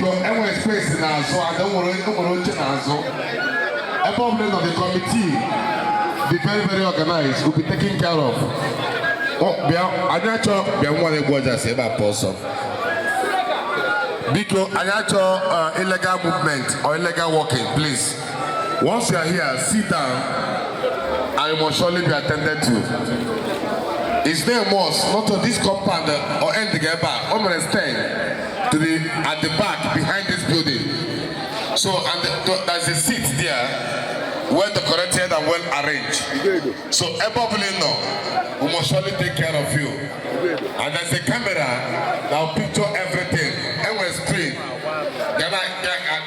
Biko, enwere space n'azụ and enwere oche n'azụ. Ebe ọbụla ị nọ, the committee dị very very organized, will be taken care of. Oh, bịa, anyị achọ bịa nwa na-egbu ọja si ebe a pụọ ọsọ. Biko, anyị achọ illegal movement or illegal walking, please. Once you are here, sit down and you must surely be attended to. It's there must not to this compound or end the ebe a. O mere stand to the at the back behind this building. So and there's a seat there, well decorated and well arranged. So ebe ọbụla ị nọ, we must surely take care of you. And there's a camera that will picture everything. Enwere screen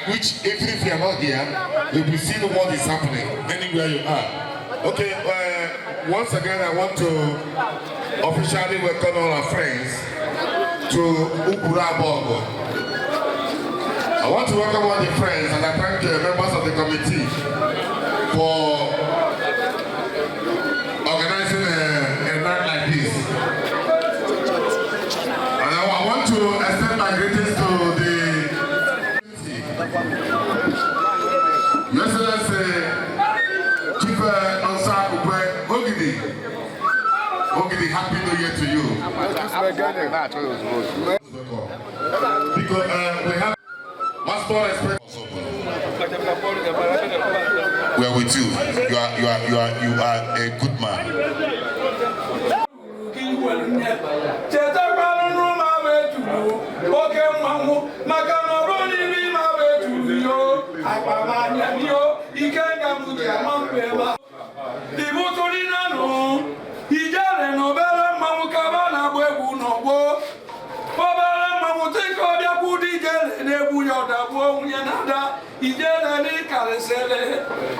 which even if you are not here, you'll be seeing what is happening anywhere you are. Okay, once again, I want to officially welcome all our friends to Ukuru Abogu. I want to welcome all the friends and I thank the members of the committee for organizing a night like this. And I want to extend my greetings to the Your Excellency, Chief Nonsa Akukwe Ogidi. Ogidi, Happy New Year to you. Because we have Master Respect. We are with you. You are a good man. Chetakwanụ ma bụ etulu oke mmanwụ maka na ọrụ n'ime ma bụ etulu yo akpamanya yo ike nga m ji ama mpe ma ibutụrinanụ ijere na obere mmanwụ kaba na-agba egwu n'ọgbọ obere mmanwụ tịka ọbịakwu dị ijele na-egbu ya ọdagbuo nwunye na-ada ijele n'ịkarịsịrị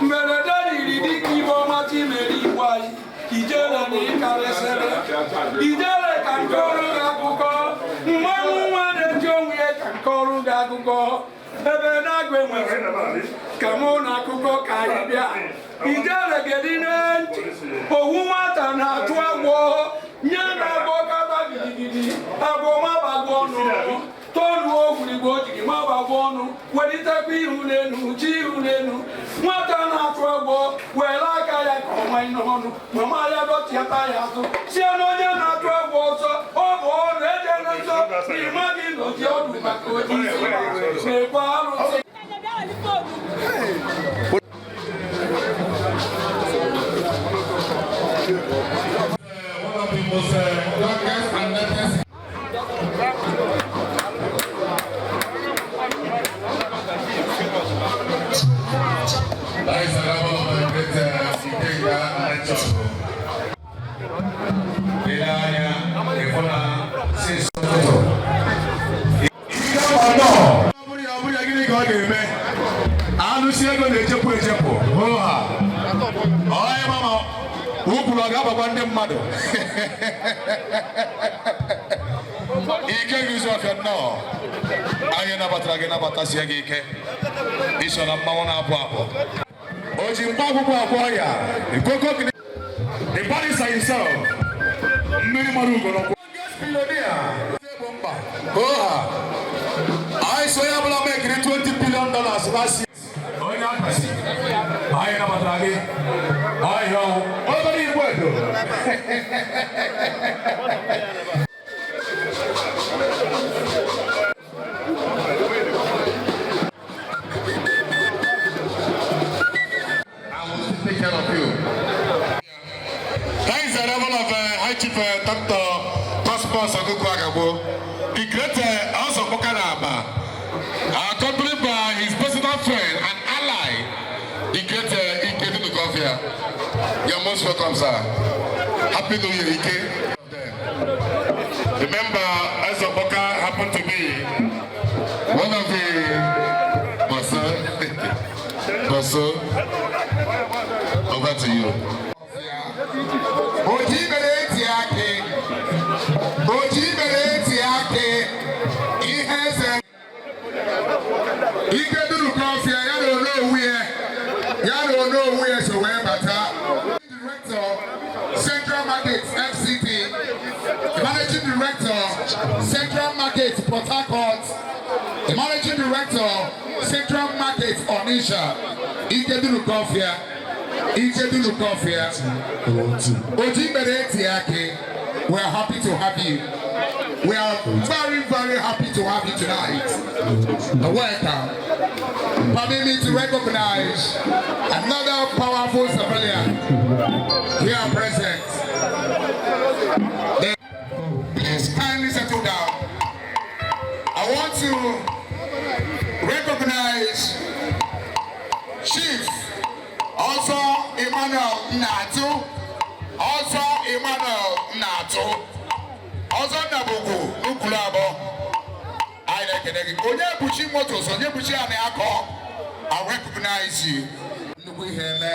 mberede yiri dịka ibe ọma chimere igbo anyị ijele na ịkarịsịrị ijele ka nke ọrụ gị akụkọ mmanwụ nwa na-eji onwe ya ka nke ọrụ gị akụkọ ebe na-agụ enwere ka mụ na akụkọ ka anyị bịa ijele gedi na ntị owu nwata na-achụ agwọ nye na agwọ kaba gidigidi agwọ mabagwọ ọnụ toruo ogwurigbo o jiri mabagwọ ọnụ welitekwa ihu n'elu chi ihu n'elu nwata na-achụ agwọ were aka ya ka ọ manye n'ọnụ mama ya dọchiata ya azụ sie na onye na-achụ agwọ ọsọ ọ bụ ọnụ ejere nsọ na ịmaghị na oji ọdụ maka oji isi na-ekwe arụsị. One of the most youngest and latest. That is another one of the great Ikenga lecture. Ile anya ịfụ na since ụtụtụ. Ọ bụrụ ya ọ bụrụ ya, gịnị ka ọ ga-eme? Alụsị ego na-echepụ echepụ hoo ha. Onye mama ukwuru ọ ga-agbakwa ndị mmadụ. Ike gị ọfịa nnọọ. Anyị nabatara gị nabatasie gị ike. Iso na mmanwụ na-apụ apụ. O ji mkpa akwụkwọ agwọ ọya. Ikoko gị. The barrister himself. Mmiri mara ugo n'ụkwụ. Billionaire. Bụ mkpa. Hoo ha. Anyị so onye ọbụla mekiri $20 billion last year. Onye akpasi. Anyị nabatara gị. Ọhịa ọnwụ. Obere igwe edo. I will still take care of you. That is the level of High Chief Dr. Cosmos Okuku Agagbo, the great House of Bokanaba, accompanied by his personal friend and ally, the great Ike Dunukofia. You're most welcome, sir. Happy New Year, Ike. Remember, Ezoboka happened to be one of the Bosso. Bosso, over to you. Oji mere eti akị, oji mere eti akị, ihe eze Ike Dunukofia ya na onowu ya ya na onowu ya so wee bata. Director, Central Market FCT, Managing Director, Central Market Port Harcourt. The Managing Director, Central Market, Onitsha, Ikeduru Kofia, Ikeduru Kofia, Ojibere Tiake, we are happy to have you. We are very, very happy to have you tonight. Welcome. Permit me to recognize another powerful civilian here present. Please kindly settle down. I want to recognize Chief also Emmanuel Natu, also Emmanuel Natu, also Nabuku Nukulabo. Anyị na-ekele gị. Onye buchi motos, onye buchi anị akọ, I recognize you. Nnukwu ihe eme,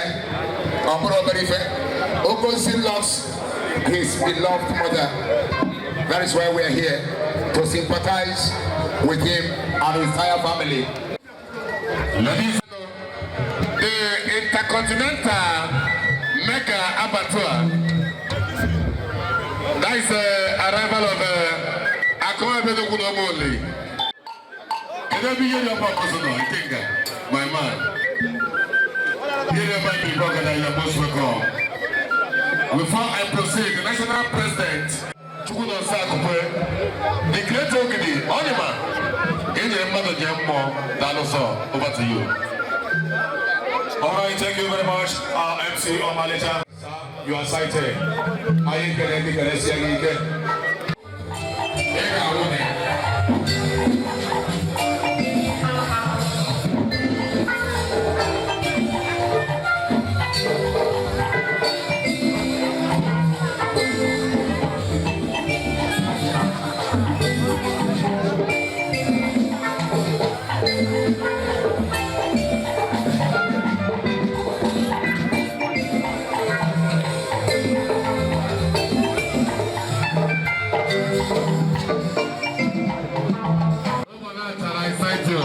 ọ bụrụ obere ife. Ogosi lost his beloved mother. That is why we are here, to sympathize with him and his entire family. Ladies, the Intercontinental Mega Abattoir. That is the arrival of Akowa Bedokunomoli. Kedu ebe ihe dị ọkụ ọkụ nọ? Ikenga, my man. Ihe dị ọkụ ndị ọkụ na you're most welcome. Before I proceed, the national president, Chukwunonso Akukwe, the great Ogidi, Onima, enyere mmadụ nye mmụọ, daalụ sọ, over to you. All right, thank you very much, MC Omalecha. You are cited. Anyị kere gị keresie gị ike. Ị ga-ahụ na ya. I cite you.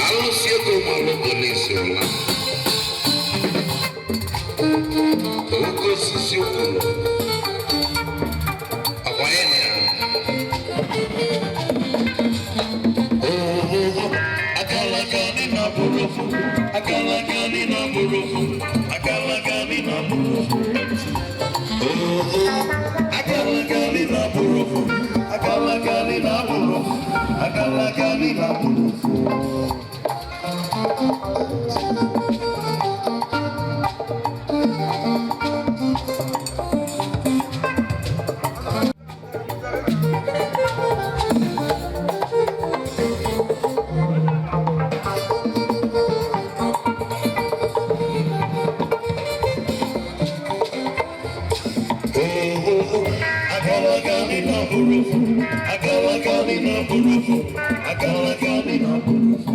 Alụsị ego malụ polisi ụla oke osisi ụkwụrụ ọkwa ya na ya. Ohoho, akalaka dị na bụrụfu, akalaka dị na bụrụfu, akalaka dị na bụrụfu. Ohoho, akalaka dị na bụrụfu, akalaka dị na bụrụfu, akalaka dị na bụrụfu. Ohoho, akalaka dị na bụrụfu, akalaka dị na bụrụfu, akalaka dị na bụrụfu.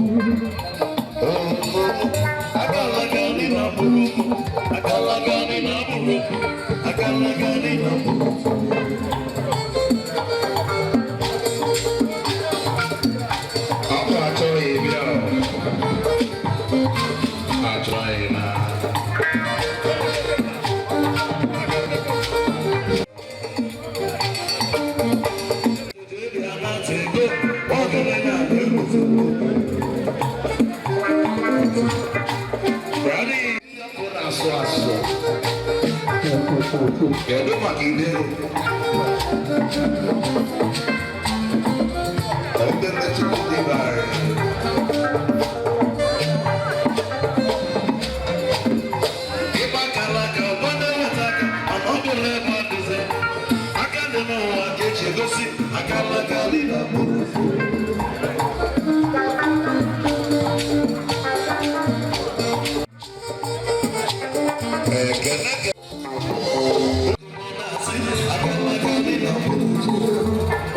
Ohoho, akalaka dị na bụrụfu, akalaka dị na bụrụfu, akalaka dị na bụrụfu. Ọ bụ achọghị ịbịa o. Achọghị na. Asụ asụ. Kedu maka ide? Ebere Chukwu dị bara. Ịgba kara aka, ụfọdụ eweta aka, mana ọ bụrụ ebe ọ dịzi. Aka dị n'ụwa ka eji egosi aka alaka dị na mkpụrụ. Ekele ka na-asị aka alaka dị na mkpụrụ.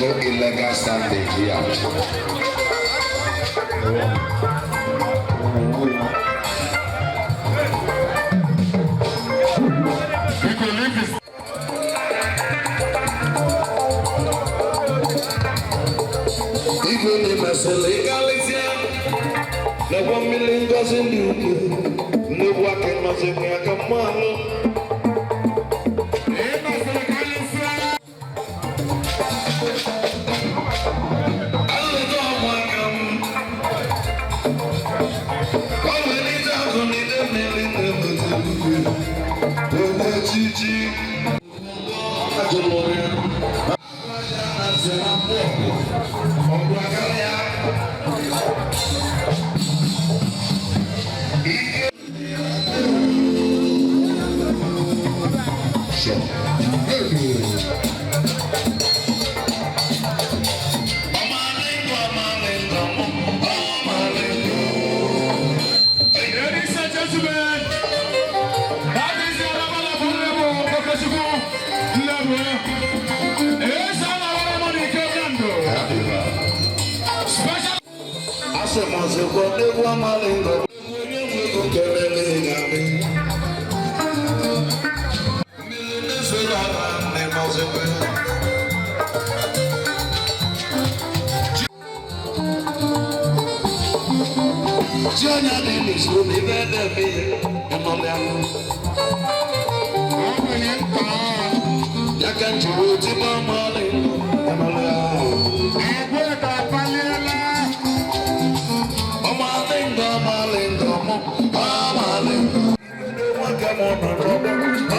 No illegal standing here. You can leave this. Igwe na-emesịrị ịgalịsịa n'egwu mmiri ngozi ndị ukwu nnegwu aka nọzikwa ya ka mmanụ. Alụgo ọmụaka m. Ọ welite akụ na ide mmiri na-eweta ugwu. Onye echichi ajụlụ ya. Na-asị na mmụọ ọgụ akara ya. Ladies and gentlemen, that is the level of Honorable Okechukwu Nlebu. Eze Anawara Monike Nando. Special Asị m ọzọkwa n'egwu amalingo onye nwe ego kelele ya. Mmiri na-esoro ala nne m ọzọkwa. Chi onye dị n'izu na ibe na-eme ihe ịnọlị ahụ. Ya ka m ji wee tibe amalingo ịnọlị ahụ. Ọmalingo, ọmalingo, mụ, ọmalingo. Nwoke m nọ n'ọgbọ,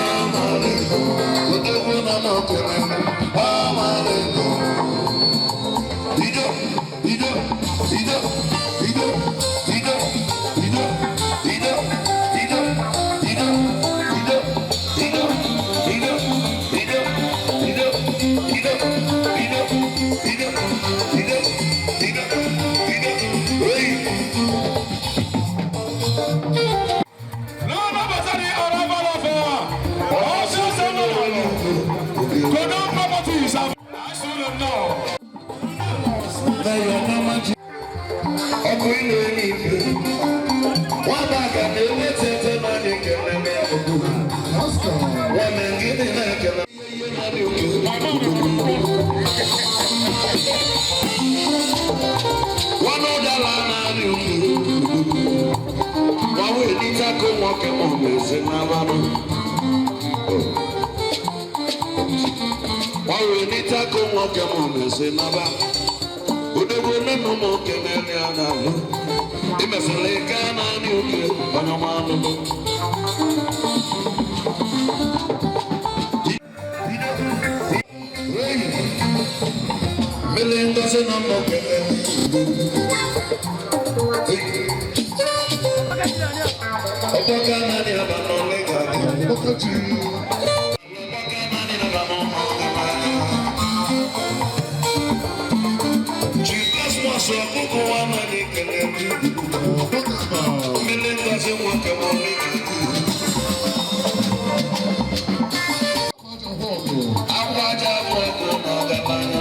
ọmalingo. Odogwu nọ n'okere m, ọmalingo. Ido, ido, ido, ido, ido, ido, ido, ido, ido, ido, ido, ido, ido, ido, ido, ido, ido, ido, ido, ido, hey. Lọ́nà Bàtàrí ọ̀rọ̀ Bọ́lọ́fọ̀, Ọ̀ṣun Sẹ́nu Kodon Properties, Àṣùlù náà. Lẹ́yìn ọmọ jí ọkụ ịlụ enyi ife nwata ka na-ewe tete na anyị kele m ya bụ nwanne gịnị na-ekele ihe na-adị oke nwanne ụdala na-adị oke nwa wee nite aka nwoke ma ọ bụ eze n'abalị nwa wee nite aka nwoke ma ọ bụ eze n'abalị. Odogwu nínú mọ kẹlẹ ara lọ ìmẹsẹlẹ gánà ní òkè ọyọmọ alụlụ. Mmiri ngozi na mbọ kẹlẹ. Ọgbọ gánà ní abalọ lẹga. Ọgbọ gánà ní abalọ lẹga. Ọsọ ọkụkụ nwa anaghị ekele mmiri ngozi nwoke ma akwa aja abụ ọkụ na ọgaranya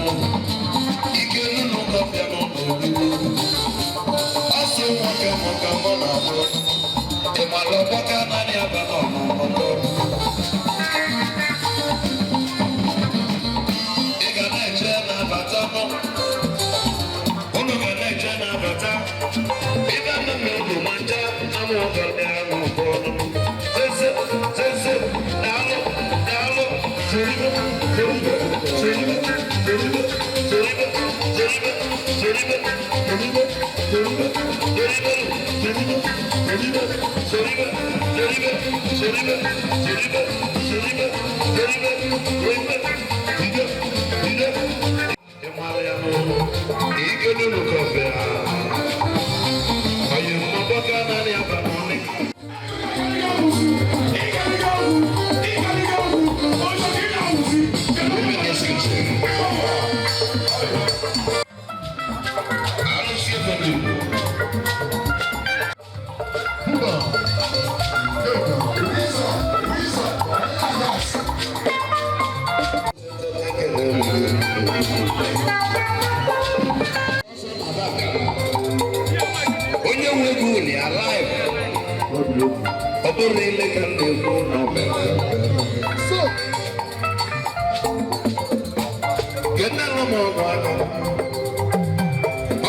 ike nụnụ kọfịa n'ụlọ oriri ọsọ nwoke maka mụ na abụ ịmara ọgbaka naanị aba n'ọmụmụ. Ị ga na-eche na-abata mụ, unu ga na-eche na-abata ibe mmemme bụ ma ncha amụ ọgaranya ahụ ụfọdụ sese sese. Daalụ, daalụ. Seribe, seribe, seribe, seribe, seribe, seribe, seribe, seribe, seribe, seribe, seribe, seribe, seribe, seribe, seribe, seribe, seribe, seribe, seribe, ide, ide. Ịmara ya n'ụlọ ike n'ụlọ kọfị a onye mmọkọ naanị aba n'ọnụ. Arụsị ego ndị Igbo. Onye nwe ego uli alive, ọ bụrụ ile ka m na-ekwu na ọ mere kenelụ m ọgwụ anụ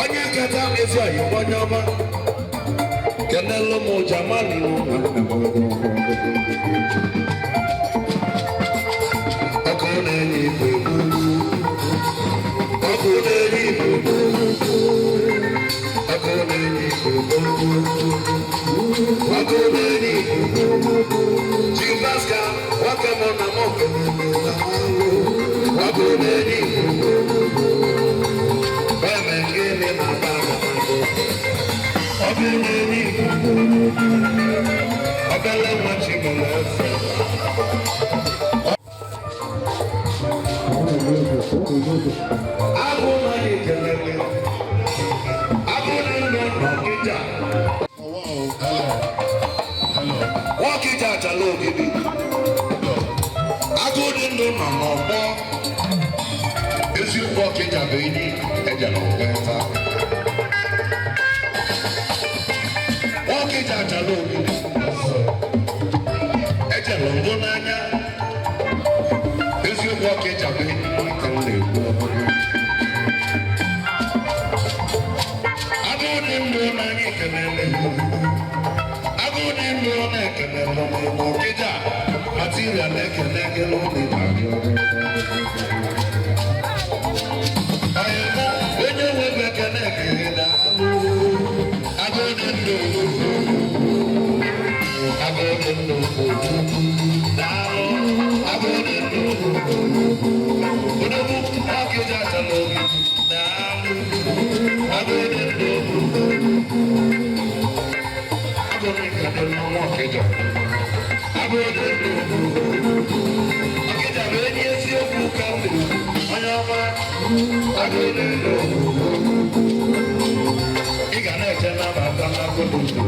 onye kacha ezi oyi, onye ọma, kenelụ m jamali. Ọkụ na-enye igwe, ọkụ na-enye igwe, ọkụ na-enye igwe, ọkụ na-enye igwe. Chibaska nwoke mụ na mụ, ọkụ na-enye igwe. Eme gịnị na baba ọkụ na-enye igwe? Obele nwa Chimere efe. Agụ naghị ekelele agụ na-eme n'Ọkịja. Nwaọkịja achala ogidi. Agụ dị ndụ nọ n'ọgbọ eziokwu. Ọkịja bụ enyi ejere ụgbọ. Nwaọkịja achala ogidi, ejere mbụ n'anya eziokwu. Ọkịja bụ enyi ka m na-ekwu. Agụụ dị ndụ n'anya ekelele, agụụ dị ndụ na-ekele n'Ọkịja material ekele gị n'ụlọ. Onye nwe m, ekele ekele na agụụ dị ndụ, agụụ dị ndụ, daalụ, agụụ dị ndụ, odogwu Ọkịja achala ogidi, daalụ, agụụ dị ndụ, agụụ dị ndụ n'ọnwa Ọkịja, agụụ dị ndụ. Ọkịja bụ enyi eziokwu ka m na-ekwu, onye ọma, agụụ dị ndụ. Ị ga na-eche nabata na agụụ dị ndụ,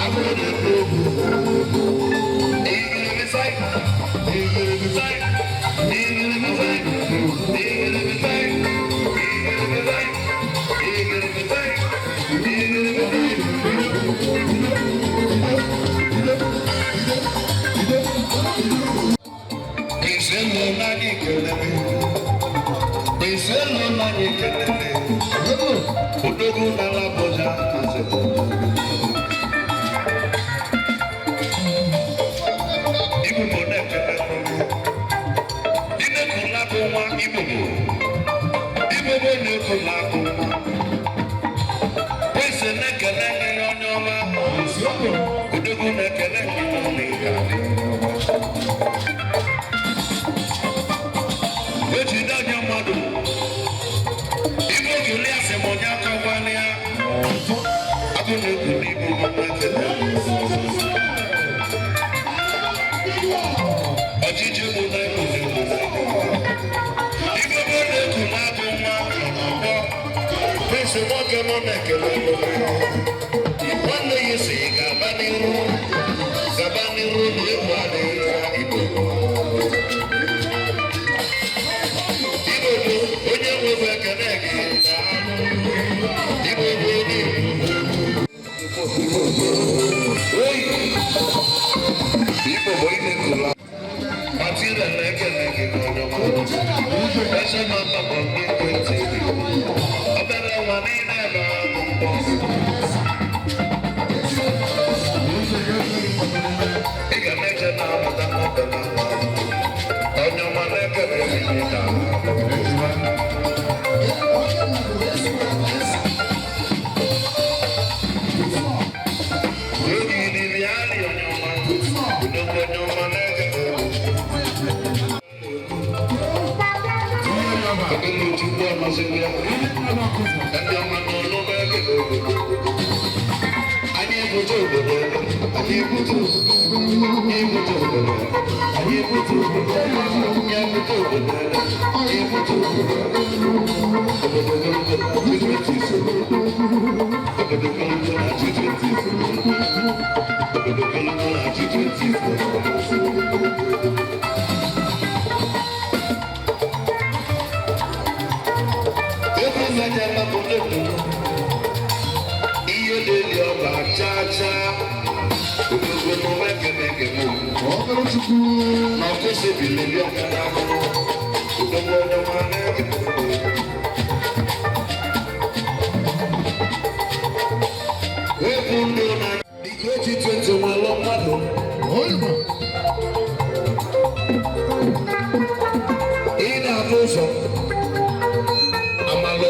agụụ dị ndụ. Igiribisai, igiribisai, igiribisai, igiribisai, igiribisai, igiribisai, igiribisai. Pèsè lọ n'anya ekelele, pèsè lọ n'anya ekelele, odogwu n'ala Abuja azịza. Ibubo na-ekele Inekulakụ nwa ibubo, ibubo na-ekulakụ nwa. Pèsè na-ekele gị, onye ọma, odogwu na-ekele gị n'ụlọ. Ejide onye mmadụ ibe ogili asị m onye akọgwana ya abụ na egwu n'ibu na-ekele ọchịchị mụ na egwu na egwu ibe bụ na-ekwu na-agụ nwa nọ n'ọgbọ. Prince. James nwoke mụ na-ekele nwanne ya si gaba n'iru gaba n'iru na egwu adịghị ya Igbo Igbo bụ onye nwebe ekele gị na Igbo bụ onye Igbo Igbo bụ onye kụrụ Matilda na-ekele gị n'ọnyọma eze na-agbakọ ndị ekwentị obere nwa niile na-abụ mbọ ị ga na-eje na-amụta n'obere nwa ọnyọma na-ekele gị na Ihe dị ọba chaa chaa na ọkụsibili ọkara egwu ndụ na dịka 20 nwere mmadụ ị na-abụ ụzọ amalụ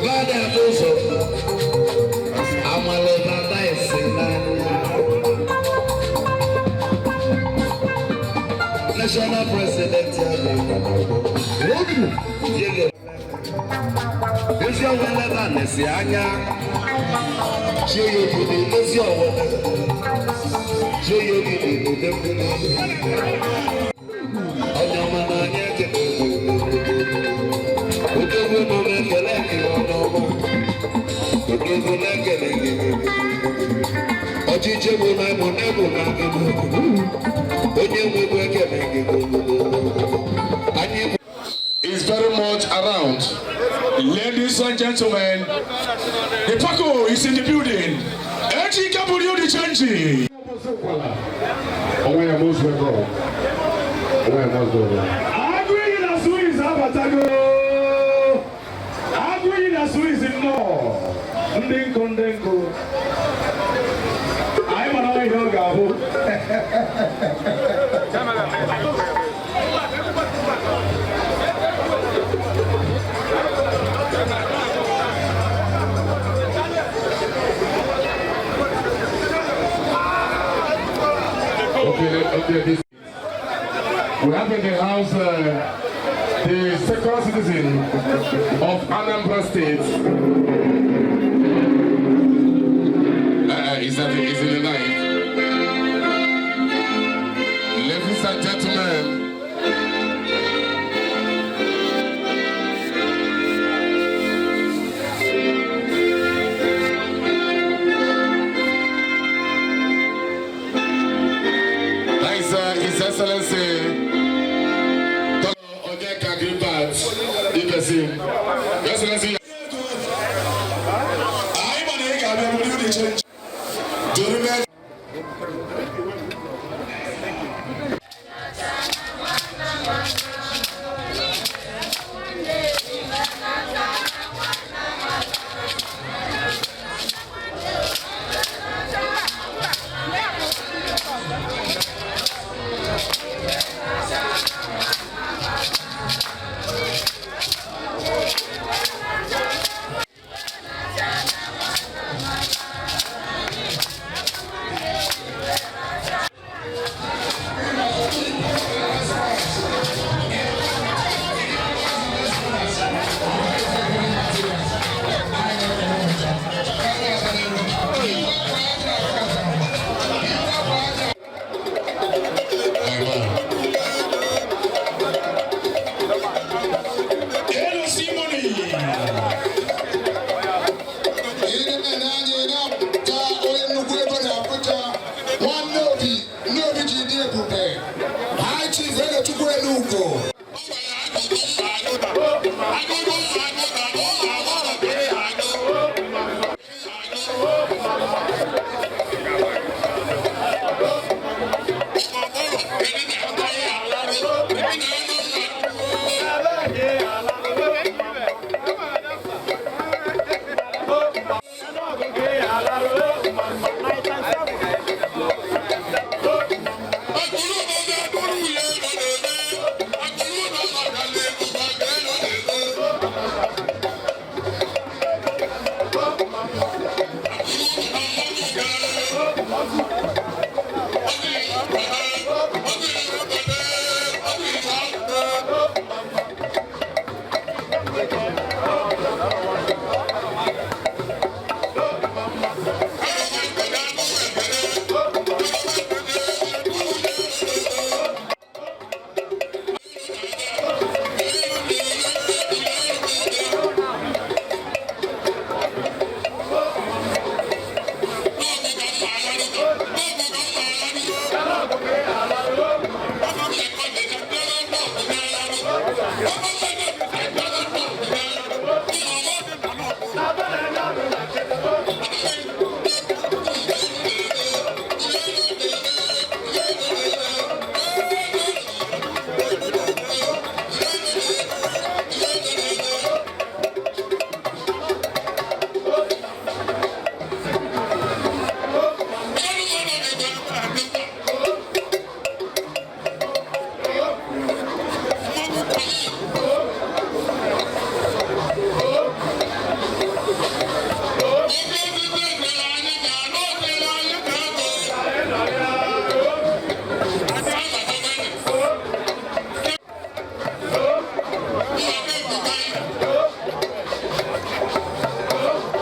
na-abụ ụzọ amalụ na esi n'anya national president ya ezi owele na nesi anya chie ya obodo ezi owele chie ya obodo obodo mmiri onye ọma n'anya ekele odogwu nọ na-ekele ekele onye ọma odogwu na-ekele gị ọchịchị bụ na ịmụ na ịmụ na gị onye nwegbu ekele gị anyị is very much around. Ladies and gentlemen, the Paco is in the building. Ejike Bureau de Change. Onwe ya most welcome. Onwe ya most welcome. Agụiyi na Swiss abatago. Agụiyi na Swiss nnọọ. Ndị nkụ ndị nkụ. Anyị mara ihe ọ ga-abụ. Okay, this. We have in the house the second citizen of Anambra State. Is that is in the night? Ladies and gentlemen, that is His Excellency Dr. Onyeka Gilbert Ibesim. Your Excellency. Anyị ma na ị ga-abịa Bureau de Change. During Yeah. Egechukwu Enugo.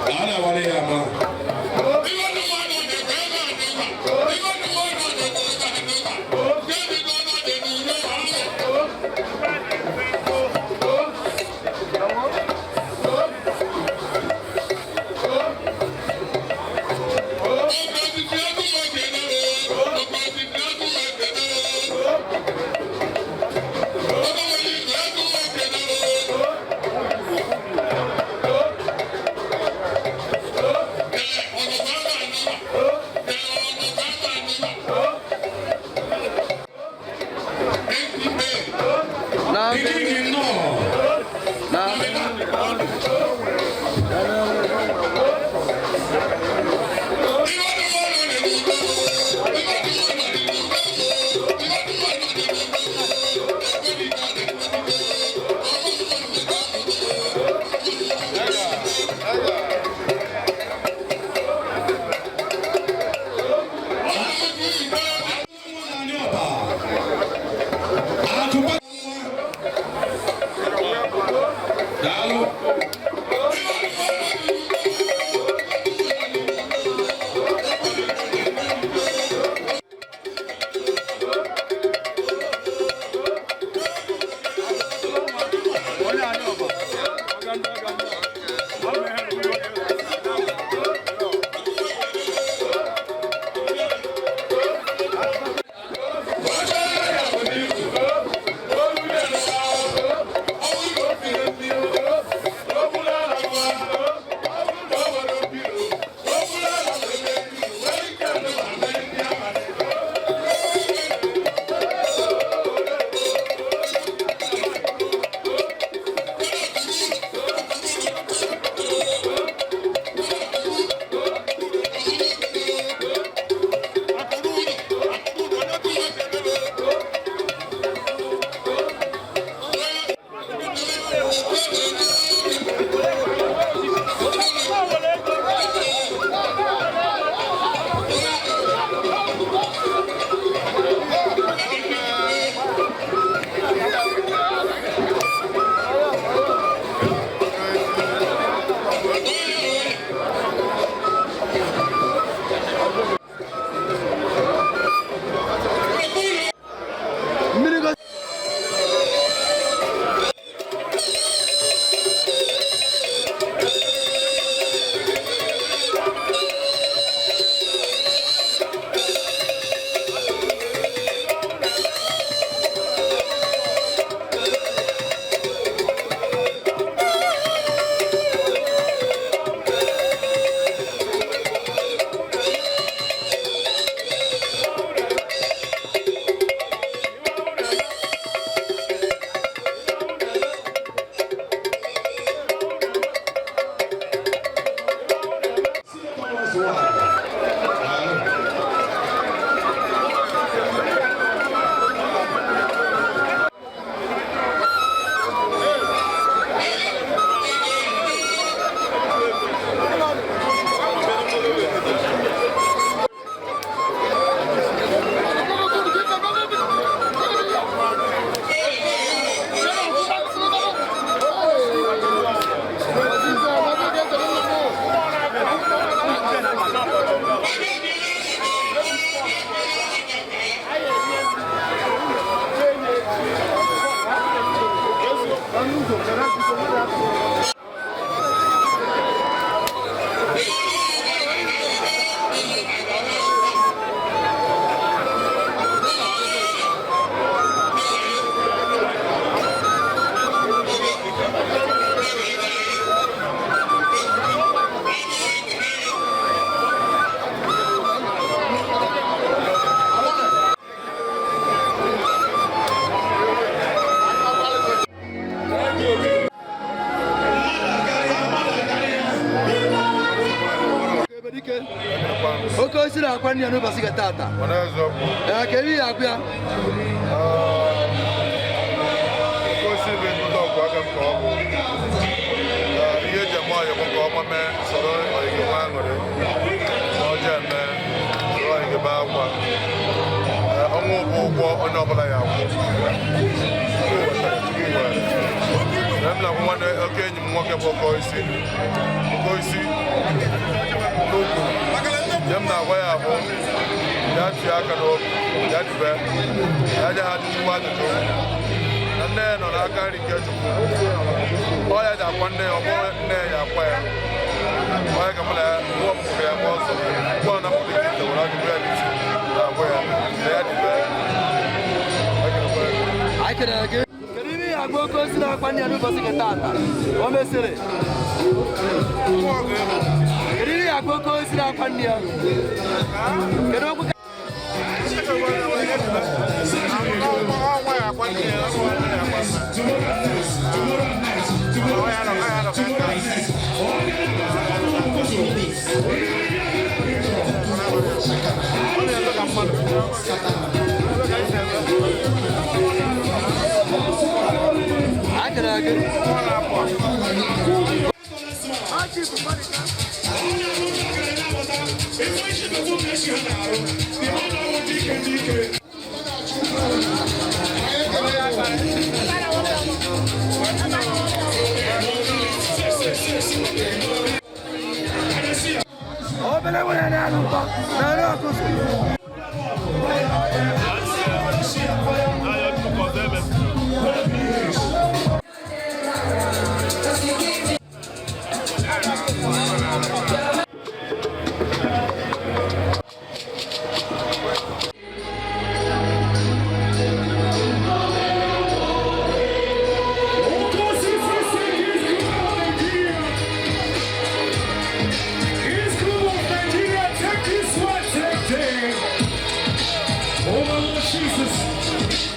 A na-awara ya ama. Ike nnọọ. Akụkọ Oke osisi na-akwa nne ya n'ụbọchị nke taata. Ee, ka eri ya akwụ ya. Oke osisi bụ ezigbo ọgwụ aka m ka ọ bụ. Ihe eji eme ọyị bụ nke ọma mee soro ọyị gị nwee aṅụrị, na ọjọọ eme soro ọyị gị bee akwa. Ọnwụ bụ ụgwọ onye ọbụla ya akwụ. Chukwu wetara, Chukwu were. Na m na-akwụ nwanne oke enyi m nwoke bụ oke osisi, oke osisi n'ukwu. Ihe m na-agwa ya bụ ya tie aka n'obi, ya dube, ya nye ha ajụjụ ajụjụ. Na nne ya nọ n'aka nri nke Chukwu. Ọ ya ji akwa nne ya, ọ bụrụ nne ya akwa ya. Ọ ya ka mụ na ya, nwa m ya gba ọsọ. Nwa ọ napụrụ ike ite were ajụjụ ya n'isi na-agwa ya, na ya dube. Anyị kelere gị. Kedu ihe ya agba oke osisi na-akwa nne ya n'ụbọchị nke taata? O mesịrị. Kedu ihe ya agba oke osisi na-akwa nne ya? Kedu okwu anyị kelere gị? Obere nwere na-alụ ụtọ na-arụ ọkụkụ. Oh my Lord Jesus!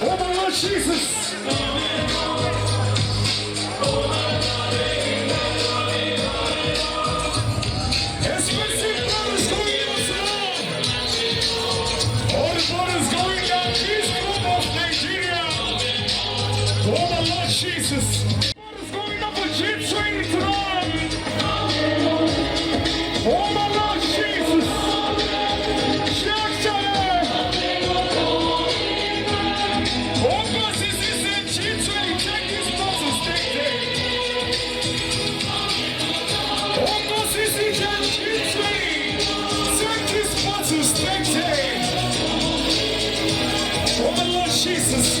Oh my Lord Jesus! Expensive brothers going out now. All the brothers going down. East Group of Nigeria. Oh my Lord Jesus! Brothers going up for G training tonight. Oh my Lord Jesus! Jack Chale! Jesus!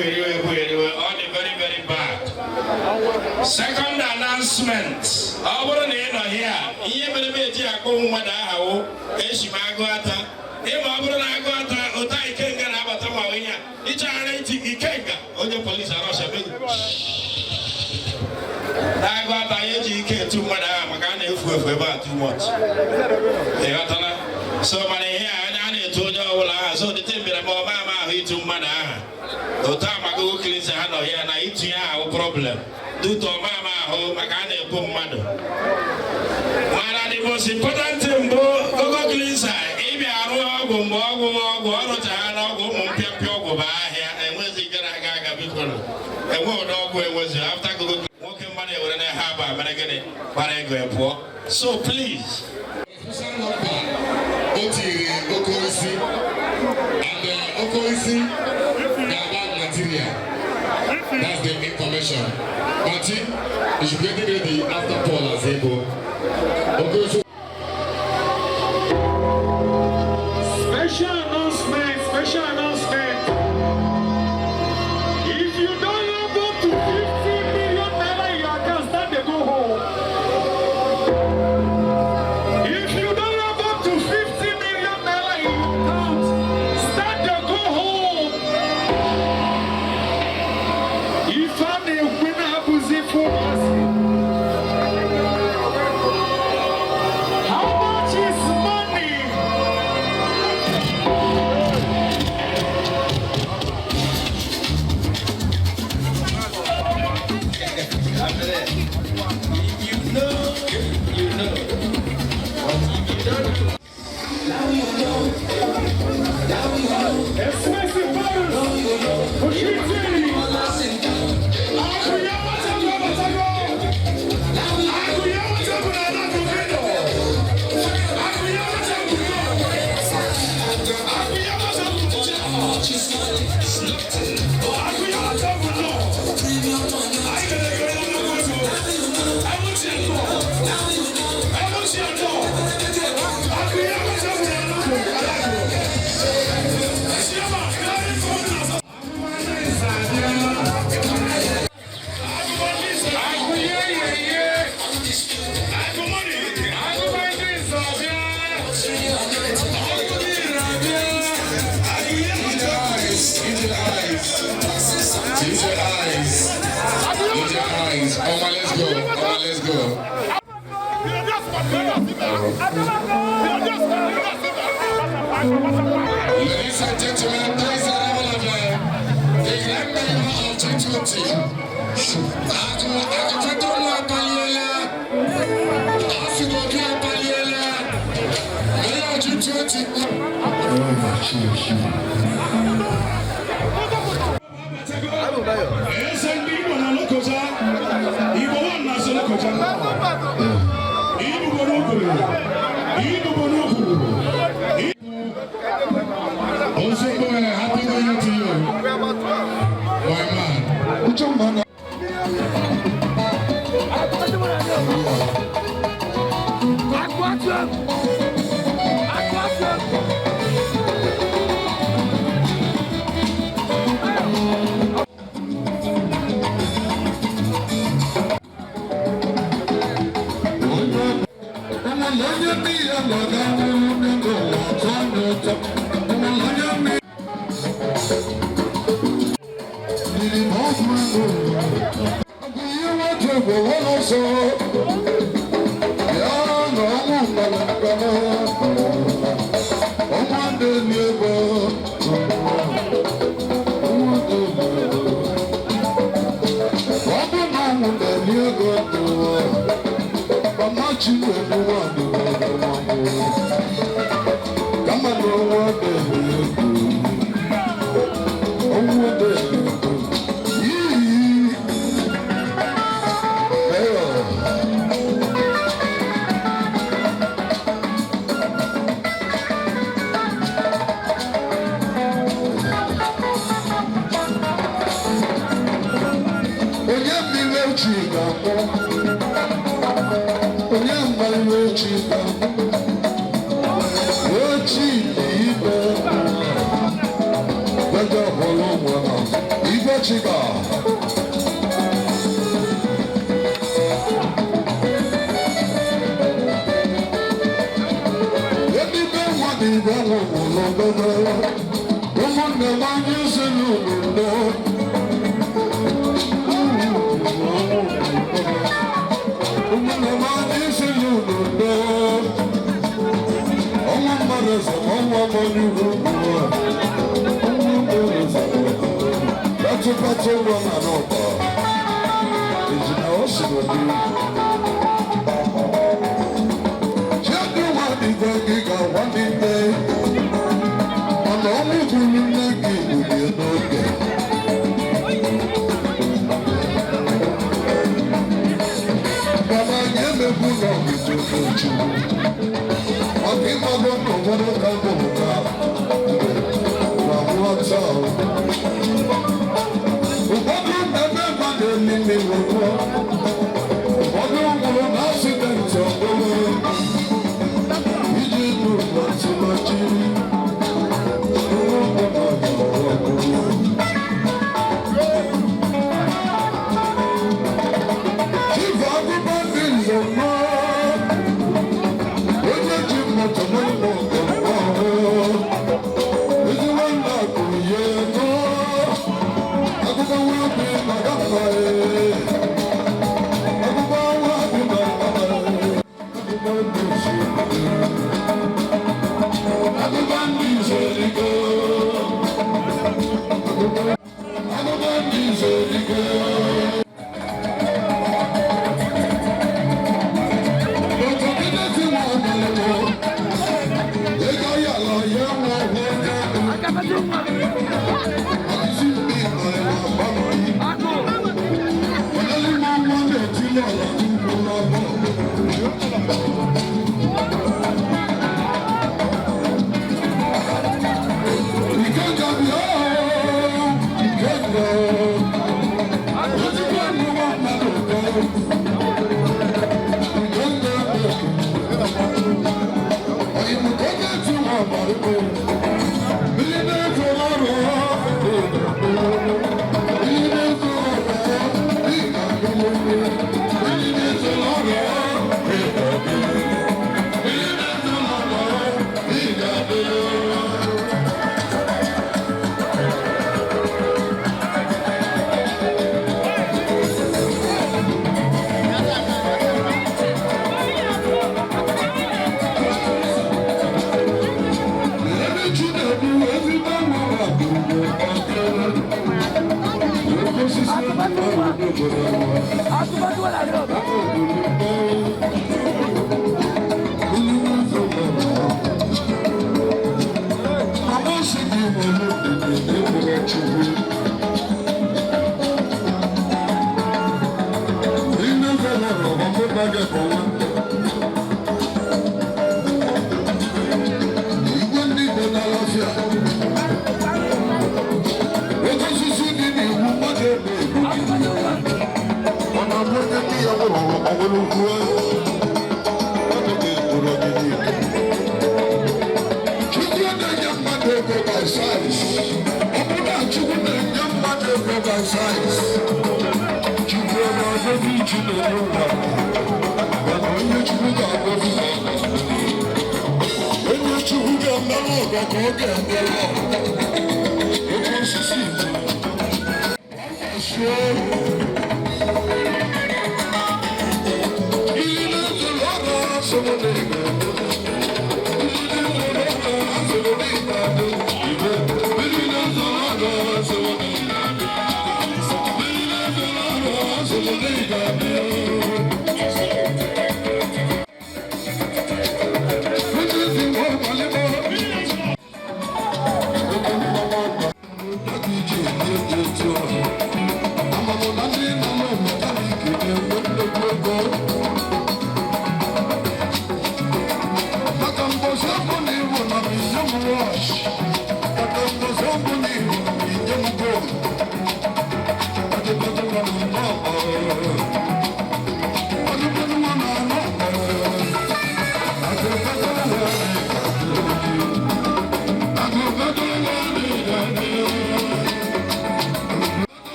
Ekwugheriwe, ekwugheriwe, ọ dị very, very bad. Second announcement, ọ bụrụ na ị nọ here, ihe mere m eji akpọ mmadụ aha wụ eshi m agụ ata. Ịma ọ bụrụ na agụ ata ụta ikenga na-abata ma ihe a ịchọghara iti ikenga, onye polisi arọshabeghị na-agụ ata ya eji ike etu mmadụ aha maka a na-efu efu ebe a too much. Ị ghọtala? So mana ihe a na-etu onye ọbụla aha, so dịte mbịara ma ọma ama ahụ itu mmadụ aha otu amagogo kilisi ha nọ ya na itinye ahụ problem dutu ọma ama ahụ maka a na-ekwu mmadụ. Mana the most important thing bụ Gogo Cleanser ịbịa arụ ọgwụ mgbe ọgwụ ọ rụchara na ọgwụ ụmụ mpịampịa ọgwụ bụ ahịa enwezi nke na-aga aga. Biko, enwe ụdị ọgwụ enwezi after Gogo. Nwoke mmadụ ewere na ha bụ mere gịnị gbara ego ya pụọ. So please. Special number o tiri oke osisi and oke osisi ga-agba material. That's the information. Mati, you should be getting ready after Paul Azebo. Oke osisi. Special announcement, special announcement. If you don't have up to 50 million naira in your account, start to go home. If you don't have up to 50 million naira in your account, start to go home. If I'm a winner, abụzi focus. How much is money? You know, you know. But if you don't Expensive bottles for shooting. Use your eyes. Use your eyes. Oma, let's go. Oma, let's go. Ladies and gentlemen, please arrival of the Grand Mayor of G20. Akufetulu Apaliela, Asigobi Apaliela, Mayor of G20. Eze ndị Igbo na Lokoja, Igbo one na asụ Lokoja. Igbo n'ukwu, Igbo n'ukwu. Ozugbo, happy New Year to you, my man. Onye mmiri echi ga-akpọ, onye mmiri echi ga-akpọ, echi dị ime gbẹjọ hụrụ nwa ibe. Portugal. Ebi be nwa dị ibe nwụrụ n'obodo. Ụmụnne m anyị si n'ụlọ. Ụmụnne m anyị si n'ụlọ. Ọnwa mmadụ eze ma ọnwa mmadụ ugwu. Ọnwa mmadụ eze. Pẹtupẹtu wọ na n'ụkọ. Ejina o si n'obi. Chiadi nwa dịgwe gị ga-agwa n'ikpe. Mana ọnwụ gburu nne gị gburie n'oge. Mana anyị emegbu na ọgụgụ Chukwu. Maka ịmago na ụfọdụ ka bụ na na nghọta. Ụfọdụ mmemme mmadụ elili nwụrụ. Ụfọdụ nwụrụ na asidenti ọbụla. Iji n'ụwa tụmachi. Chifu akụkọ ndị nze mmụọ. Onye ji mmadụ n'ụlọ ọgụ ọhụrụ. Ezigbo nna kwuru ya ego. Akụkọ nwa bi na gamba ee. Akụkọ nwa bi na gamba ee. Akụkọ ndị nze. Akụkọ ndị nze rigo. Akụkọ ndị nze rigo.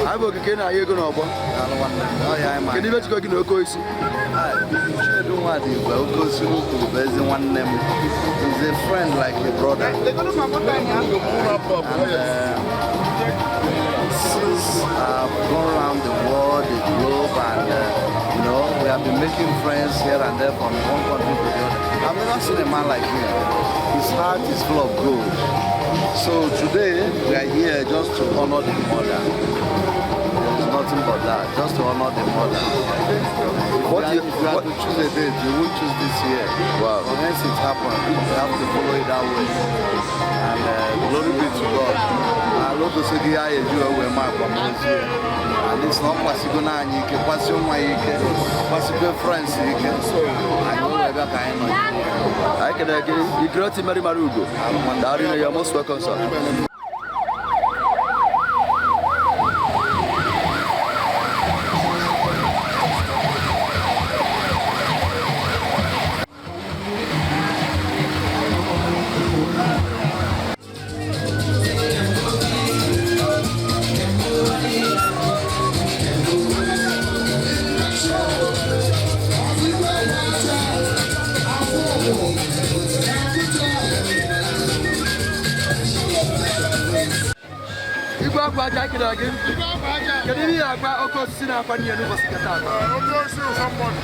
Anyị bụ okike na-ahịa ego n'ọgbọ. Kedu ibe jikọ gị na oke osisi? Chinedu Nwadigwe, oke osisi kwuru bụ ezi nwanne m. He's a friend like a brother. And since I've gone around the world, the globe, and we have been making friends here and there from one country to the other. I've never seen a man like him. His heart is full of gold. So today we are here just to honor the mother. There is nothing but that, just to honor the mother. If you had to choose a date, you would choose this year. Wow. But hence it happened. We have to follow it that way. And glory be to God. Alodosigi ya eju ewe ma akwamozu ya. At least na ọ kwasigo na anyị ike, kwasị nwa ya ike, kwasikwe friends ike. Anyị wee bịa ka anyị nọ. Anyị kelere gị, the great Mary Marugo. Daalụ, you are most welcome, sir. Igwe akwa aja kelere gị. Kedu ihe ị na-agba oke osisi na-akwa n'ihe n'ụbọchị nke taa? Oke osisi ụsọ mmadụ.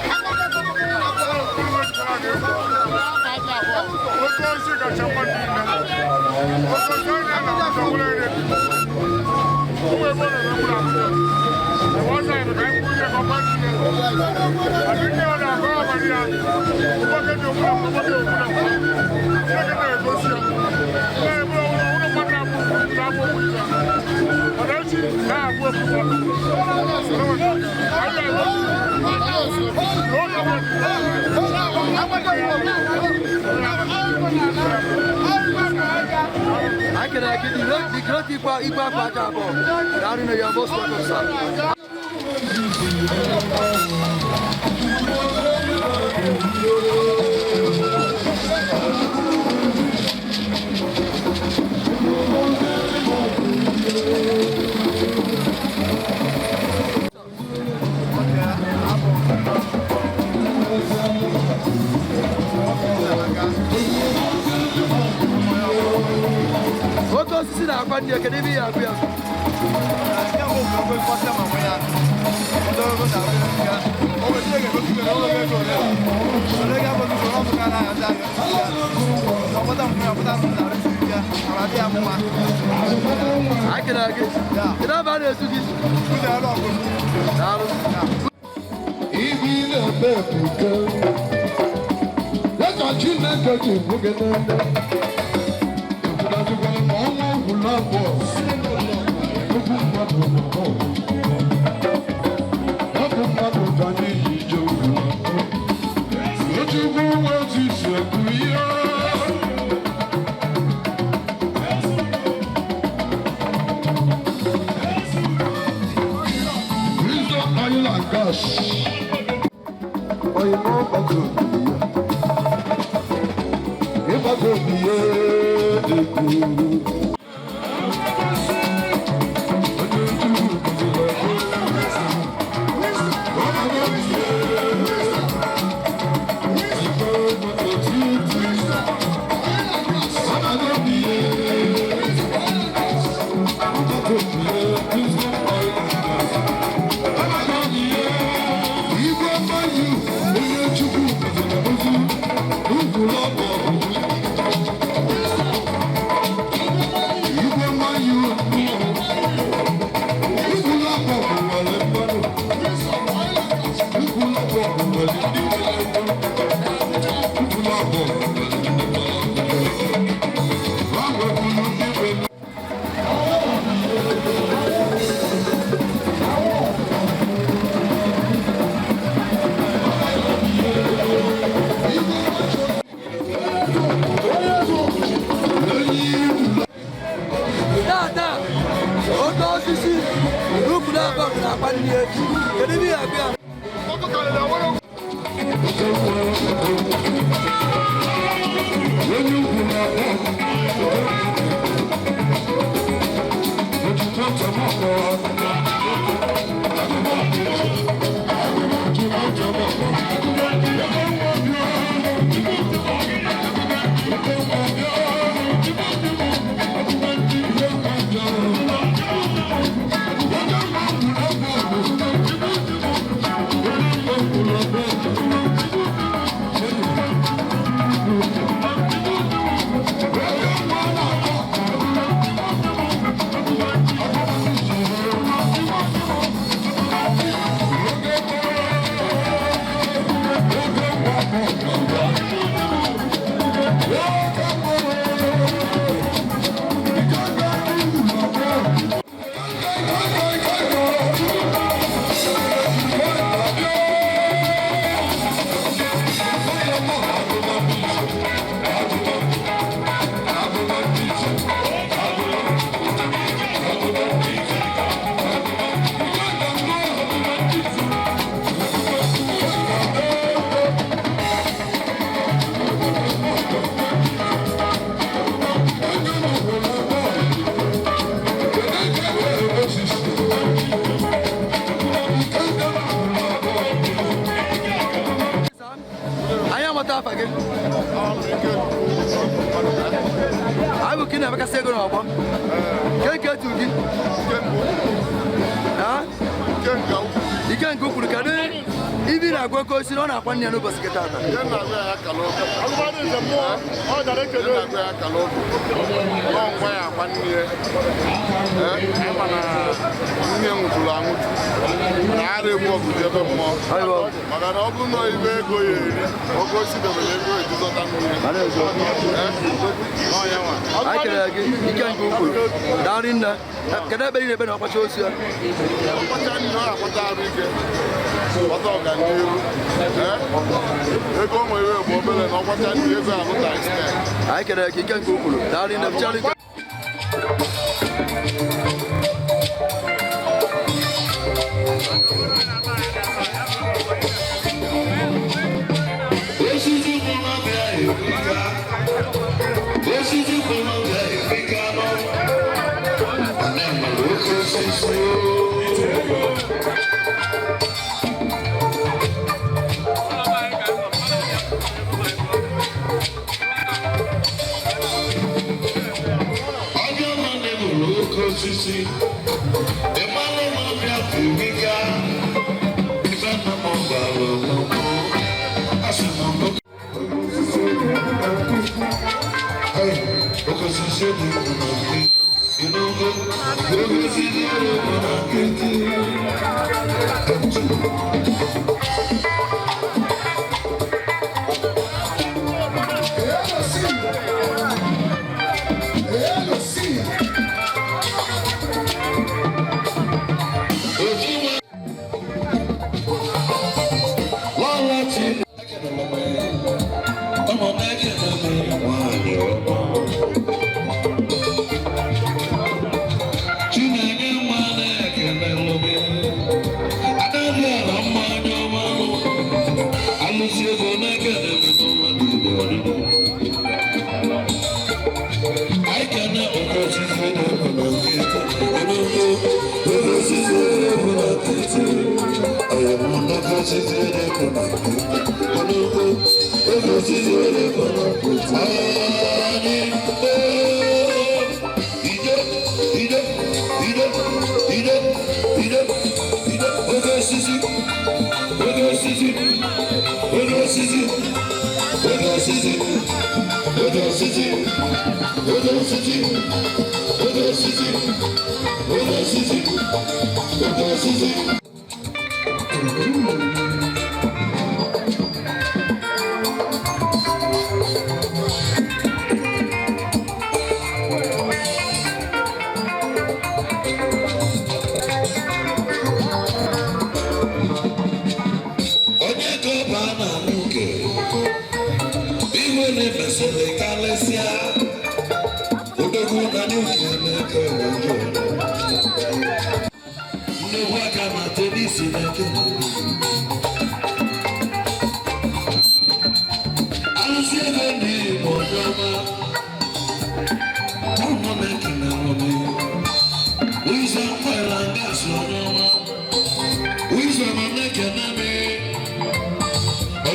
Oke osisi kacha mmadụ niile. Oke osisi onye a na-ahụ nwere ere. Ụmụ ebe ọ nọ na mkpụrụ akwụkwọ. Ọzọ ya bụ ka anyị kwụ ihe ka ọgba niile. Adị ndị ọ na-agụ abalị ya. Ụgbọke dị okpuru akwụkwọ dị okpuru akwụkwọ. Chineke na-egosi ya. Na-ebe ọbụla ụlọ mmadụ na-abụ na-abụ okwu ya. Ọdachi na-abụ okwu. Anyị kelere gị, the great igwe akwa aja abụọ. Daalụ, you are most welcome, sir. Oke osisi na-akwa ndị kedu ebe ihe agụ ya? Anyị kelere gị. Kedu ebe a na-esu gị? Daalụ. Ibi na-eme ebuka. Ya ka Chineke ji hụ gị n'anya. Ekwunazikwala ma ọnwa ọgwụla abụọ. Okwu mmadụ na ọgwụ. Ọ bụ mmadụ ka anyị ji je ugwu. Ojukwu nwe otu isi ekwu ihe. Wisdom oil and gas. Oyinbo ọkọ̀ òbí ya. Ịgbakọ̀ òbí ya ekwu. Igwe mmanụ. Tata, oke osisi n'ukwu na-aba na-akpa nri echi. Kedu ihe ị ga-agwa ya? Anyị amata afa gị. Anyị bụ ka ị na-emekasị ego n'ọgbọ. Ke nke etu gị? Ha? Ike nke ukwuru, kedu ibi na-agwa oke osisi na ọ na-akwa nne ya n'ụbọchị gị tata? Nne nwụchuru anwụchu na ara egbu ọgụ jebe mmụọ maka na ọ bụrụ na ibe ego ya eri oge osi dobere ego eji zọta nne. Anyị kelere gị, ike nke ukwuru. Daalụ nne. Kedu ebe ị na-ekpe na ọkpacha osi ya? Ọkpacha nne ọ na-akpata arụ ike, kpata ọganihu. Ego o nwere bụ obere na ọkpacha nne ego alụta extent. Anyị kelere gị, ike nke ukwuru. Daalụ nne. Bụchara ike. Osisi ịmalụ na ọbịa feriga ife nna m gwara onwe m asị m oke osisi dị na nke ịnụgo oke osisi dị na nkịtị. Ikwesịrị karịsịa odogwu na n'ukwu na-eke. Nnukwu aka na tenisi na-eke. Alụsị ego ndị Igbo ọma ụmụ na-eke na ọmụ ụzọ mkwela ngasị onye ọma ụzọ ma na-eke na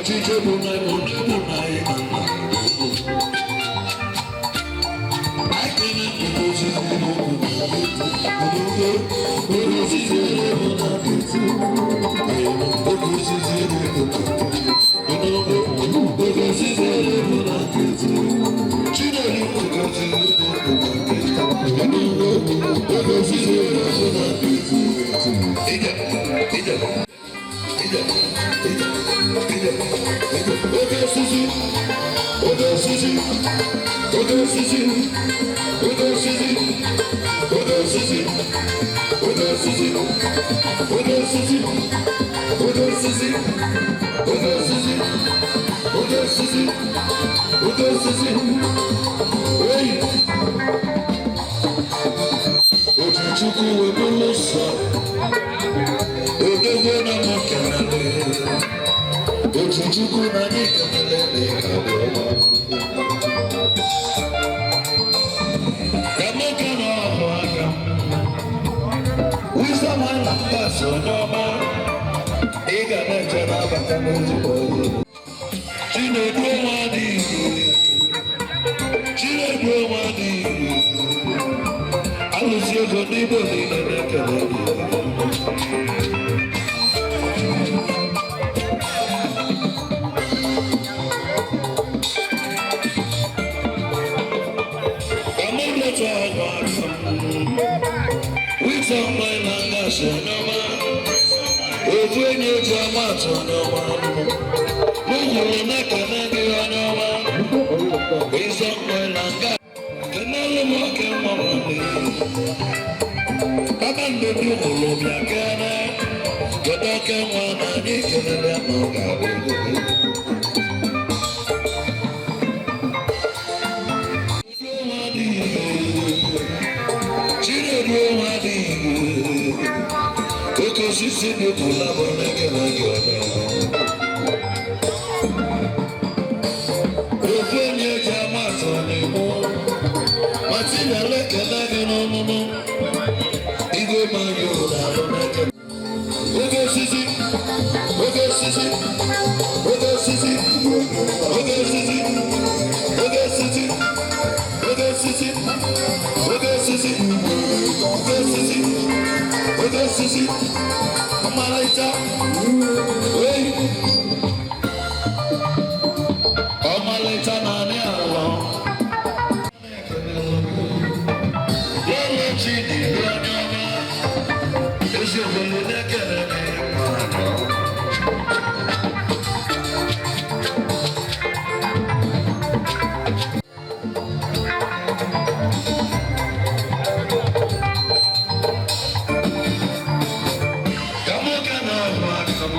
ọchịchị bụ na ịmụ na-egbu na ịma na Chukwu wee sọ odogwu na mụ kelele otu Chukwu na anyị kelele na ịka bụ ọma ka nwoke na ọhụ aka wisdom na pass onye ọma ị ga na-eche n'abata n'ezigbo oyi. Chinedu nwa dị igwe, Chinedu nwa dị igwe, alụsị ego n'igbo niile na-ekele gị. Ka mụ lọta ọgwụ aka m wisdom na ngasị onye ọma ofu enyi eji ama atụ onye ọma n'ugwuru na-ekene gị onye ọma wisdom na nga kenelu m oke nwa nwanne kpakpando dị ụlọ bịa kene kedu oke nwa na anyị kelele na ọ ga-abụ. Chinedu nwa dị igwe oke osisi dị pụla bụ na-ekele gị ọnụ ofu onye ji ama atụ n'igbo Martina lekele gị n'ọnụnụ igwe manyụ na-alụ na-ekele oke osisi, oke osisi, oke osisi, oke osisi, oke osisi, oke osisi, oke osisi, oke osisi, oke osisi, ọmalịcha oyi ọmalịcha na anị alọ lọ́lọ́ tí nìlú ọní ọmọ ezi obodo na-ekele gị. Ka nwoke na-ahụ aka m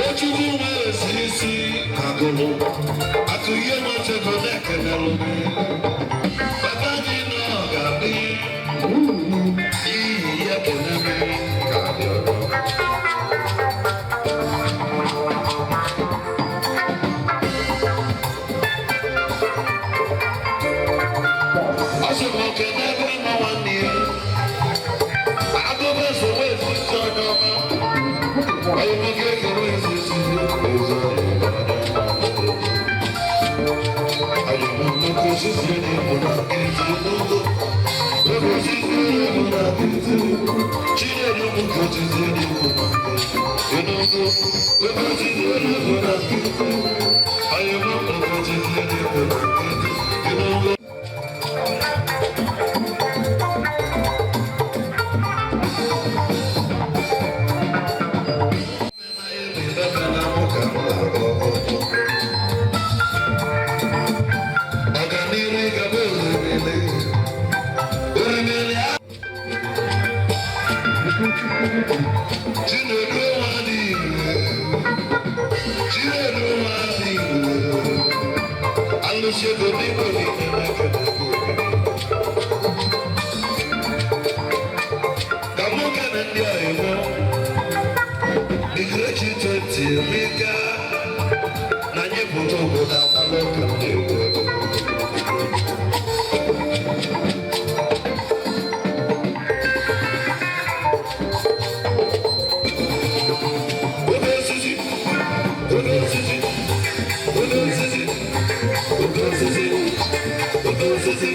Ojukwu nwere esi isi agụlụ akụ ihe nwetego na-ekelelụ gị. Papa gị nọ ga-adị n'ihi ya kene m ga-adị ọrụ. Ọ sị m okene ebe nọ nwanne ya agụba sogbu esi onye ọma onye nwoke ekere esi esi ezi. Chinedu. Ọganiru gaba orimili orimili. Chinedu nwa dị igwe, Chinedu nwa dị igwe. Alụsị ego n'igbo niile na-ekene gị. Ka mụ kene ndị oyibo, the great G20 Emeka, na anyị pụta obodo amalụ ka m na-ekwu ego. Oke osisi, oke osisi, oke osisi, oke osisi, oke osisi,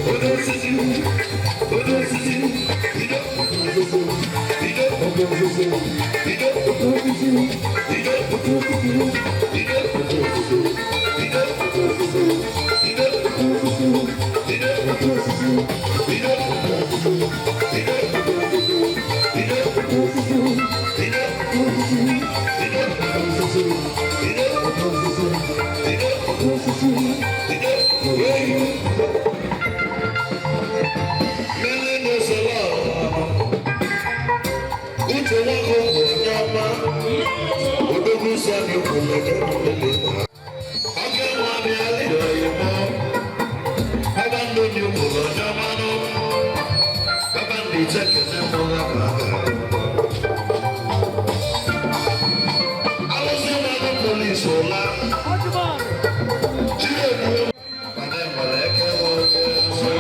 oke osisi, oke osisi, ido, oke osisi, ido, oke osisi, ido, oke osisi, ido, oke osisi, ido, oke osisi, ido, oke osisi, ido, oke osisi, ido, oke osisi, ido, oke osisi, ido, oke osisi, ido, oke osisi, ido, oke osisi, ido, oke osisi, ido, oke osisi, ido, oke osisi, ido, oke osisi. Mmiri na-esere ọha. Uche nwoke bụ onye ọma. Odogwu sani kwuru ka mmiri na. Oke nwa bịa lịrọ ya mọ. Ebe ndụ dị kwuru onye ọma nụ. Ebe ndị iche kene mụ ha bụ aka. Alụsị mmadụ polisi ụla. Chinedu. Mana enwere eke nwoke nsọ.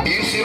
Isi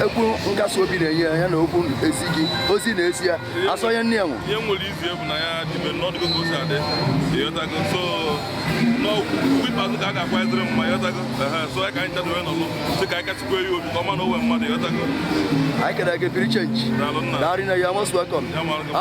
Ekwu nkasi obi na-enye ya, ya na okwu ezi gị ozi na-esi ya asọ onye nne ya nwụ. Ihe m nwere izi bụ na ya dịbe n'ọdụgo ka o si adị, ịghọtago? So n'okwu ikpeazụ ka a ga-akwanyeziri mma, ịghọtago? Ehe, so ya ka anyị chadowe nọlụ sị ka anyị kachikwa ya obi ka ọma na owe mmadụ, ịghọtago? Anyị kere gị biri change. Daalụ nna. Daalụ nne, you are most welcome. Ya mara gị.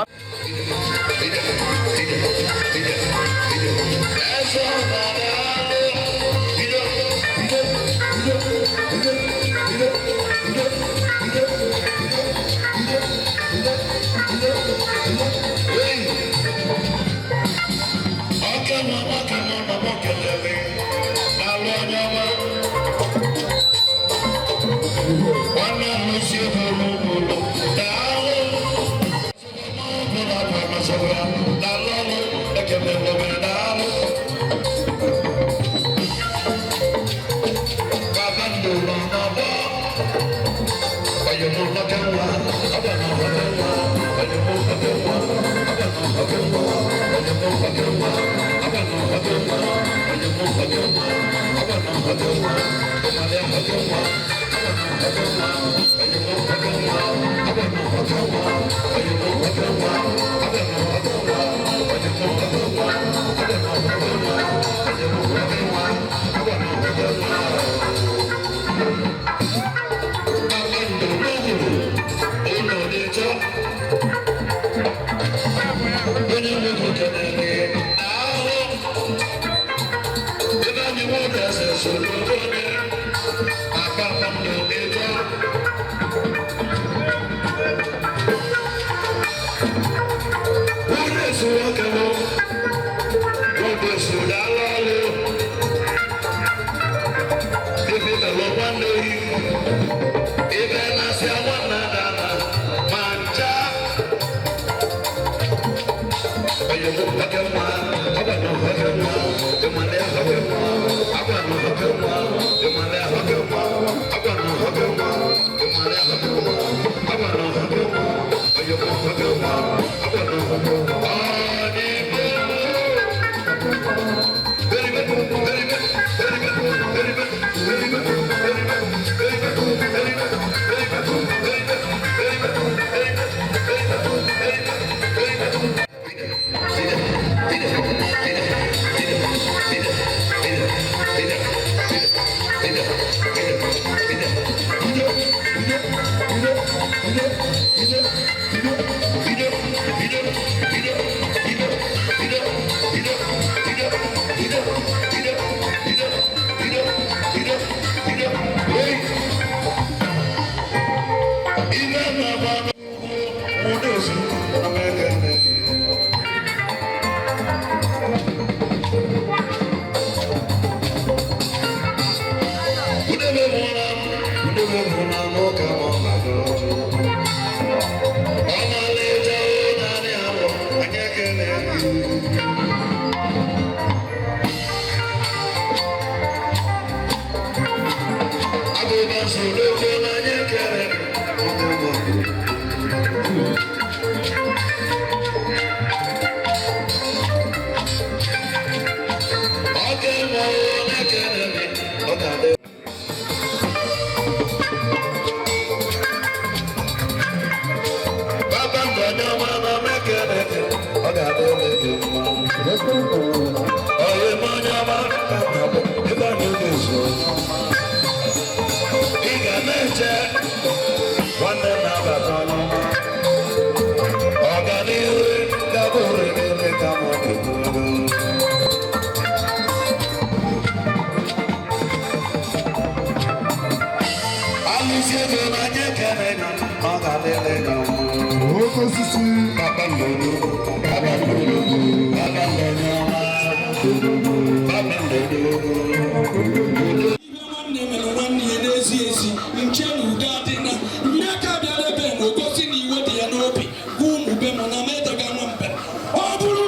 Nwanne mere nwanne ya n'ezi ezi nche na udo adịna nne aka bịara ebe na ogosi na iwe dị ya n'obi gwa ụmụ be m na m edega nwa mbe ọ bụrụ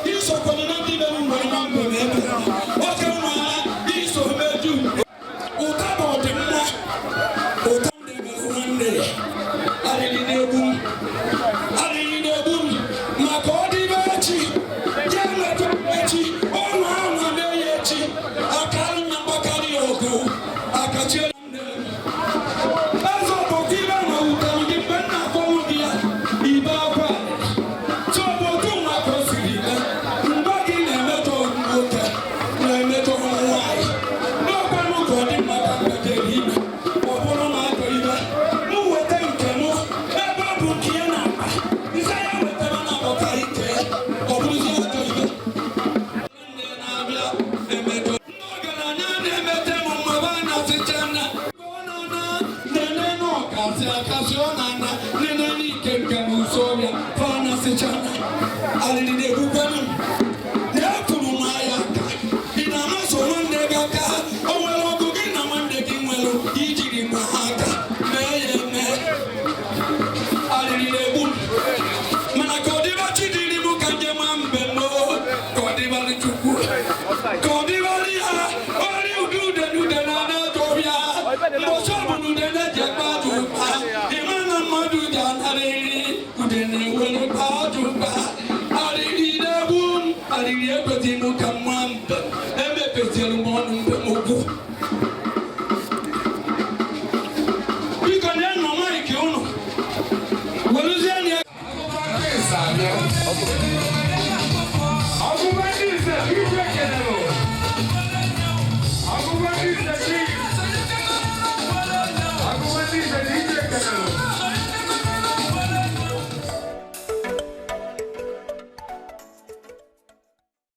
na isokwere na ndị mere nwere nwa mbe ma ebe oke nwa iso meju ụta bụ ọdịmma ụta ndị mere nwanne ya arịrị na-egbu m arịrị na-egbu m maka ọ dịbe echi ya nweta echi ọnwa anwa mee ya echi akarị na mgbakarị ọgụ akachie. Eze. na-egbukwanụ m na-ekwuru m anya aka. Ị na-amaso nwanne gị aka? O nwere ọgụ gị na nwanne gị nwere ijiri ma ha aka mee ya eme? Arịrị na-egbu m, mana ka ọ dịba chi dịrị m ka njem a mbe m o, ka ọ dịbarị Chukwu, ka ọ dịbarị ya ọrị ude ude na ude na ana-ajọ ọbịa mbọchị ọbụla ude na-eji ekpe ajọ ụkpa. Ịma na mmadụ ji anarịrị ude na-ewere kpa ajọ ụkpa. Arịrị na-egbu m, arịrị ekwetị m ka m